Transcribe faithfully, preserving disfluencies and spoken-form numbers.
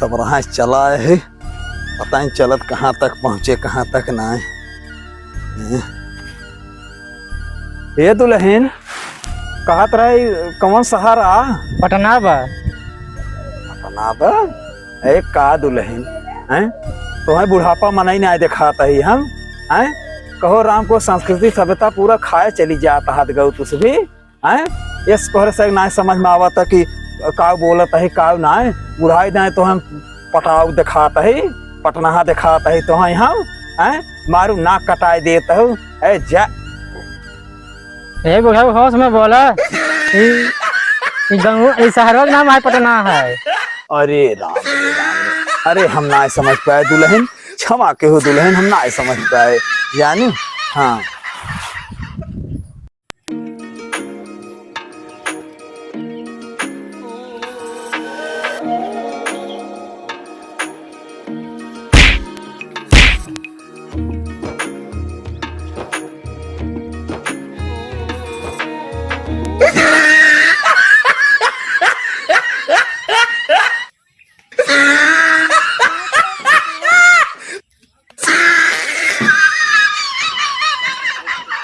तब रहा चला है, पता नहीं चलत कहाँ तक पहुँचे, कहाँ तक ना है। हैं? ए दुलहिन, कहत रहे कौन शहर आ? पटना बा। पटना बा? ए का दुलहिन, हैं? तोहैं बुढ़ापा मनई नाहीं देखात ही हम, हैं? कहो राम को संस्कृति सभ्यता पूरा खाए चली जात हाथ गऊ तुस भी, हैं? यस तोहरे से नाहीं समझ में आवत है कि काउ बोलत ही, काउ नाहीं। बुढ़ाई दाएँ तोहैं पटाऊ देखात ही, पटनहा देखात ही तोहैं हम, हैं? मारू नाक कटाए देत हऊ, ए जा। ए बुढ़ऊ, होश में बोला। ई, ई गाँव, ई शहरवा के नाम है पटना है। अरे राम, अरे राम, अरे हम नाहीं समझ पाए दुलहिन, क्षमा केहू दुलहिन, हम नाहीं समझ पाए, जानी? हाँ।